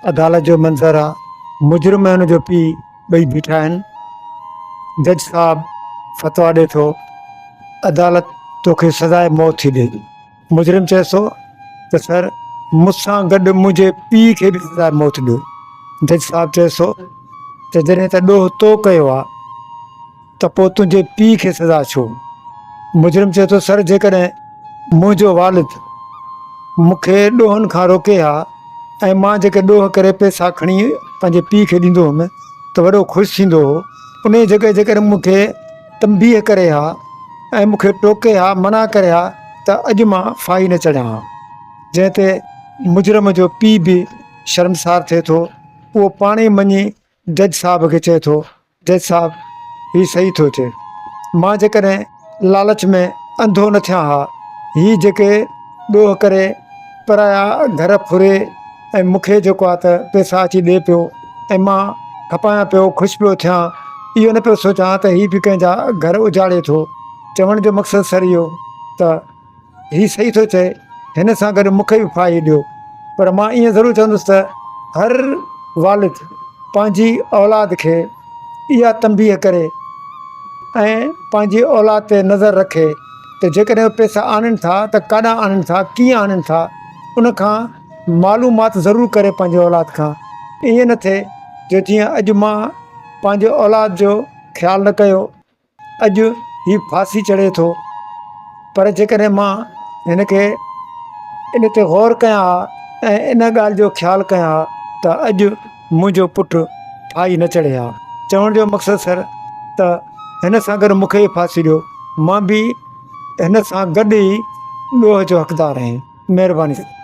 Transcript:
عدالت جو منظر آ، مجرم ۽ ان جو پيء ٻئي بيٺا آهن. جج صاحب فتويٰ ڏئي ٿو، عدالت توکي سزاء موت ٿي ڏئي. مجرم چئيس ٿو ته سر مون سان گڏ منهنجي پيء کي به سزاء موت ڏيو. جج صاحب چئيس ٿو ته جڏهن ته ڏوهه تو ڪيو آ ته پوء تنهنجي پيء کي سزا ڇو؟ مجرم چئي ٿو سر جيڪڏهن منهنجو والد مون کي ڏوهن کان روڪي ها ۽ مان جيڪي ڏوهه ڪري پئسا کڻي پنهنجي پيء کي ڏيندو هئم ته وڏو خوش ٿيندو هو، انهيء جڳهه جيڪڏهن مون کي تنبيهه ڪري ها ۽ مون کي ٽوڪي ها، منع ڪري ها ته اڄ مان ڦاهي نه چڙهيان ها. جنهن تي مجرم جو پيء به شرمسار ٿئي ٿو، اهو پاڻ ئي مڃي جج صاحب کي چئي ٿو، جج صاحب هي صحيح ٿو چئي. مان جيڪڏهن لالچ ۾ انڌو نه ٿيان ها، هي جيڪي ڏوهه ڪري پرايا گهر ڦري ۽ مون کي جيڪو آ ته پئسا اچي ڏئي پيو ۽ مان کپايان پيو خوش پيو ٿيان، اهو نه پيو سوچان ته هي به ڪنهن جا گهر اجاڙي ٿو. چوڻ جو مقصد سر اهو ته. هي صحيح ٿو چئي، هن سان گڏ مون کي به ڦاهي ڏيو. پر مان ائين ضرور چوندس ته هر والد پنهنجي اولاد کي اها تنبيهه ڪري ۽ پنهنجي اولاد تي نظر رکي ته جيڪڏهن اهي پئسا آڻين ٿا ته ڪاڏانهن آڻين ٿا، ڪيئن آڻين ٿا، ان کان معلومات ضرور ڪري پنهنجي اولاد کان. ائين نه ٿئي جو جيئن اڄ مان پنهنجي اولاد جو خيال نه ڪيو. اڄ هي ڦاسي چڙهي ٿو پر جيڪڏهن مان هن کي ان تي غور ڪيان ها ۽ ان ڳالهه جو خيال ڪيان ها ته اڄ منهنجو پٽ ڦاهي نه چڙهي ها. چوڻ جو مقصد سر ته هن سان گڏ مون کي به ڦاسي ڏيو مان به هن سان گڏ ئي ڏوهه جو حقدار آهيان. مهرباني سر.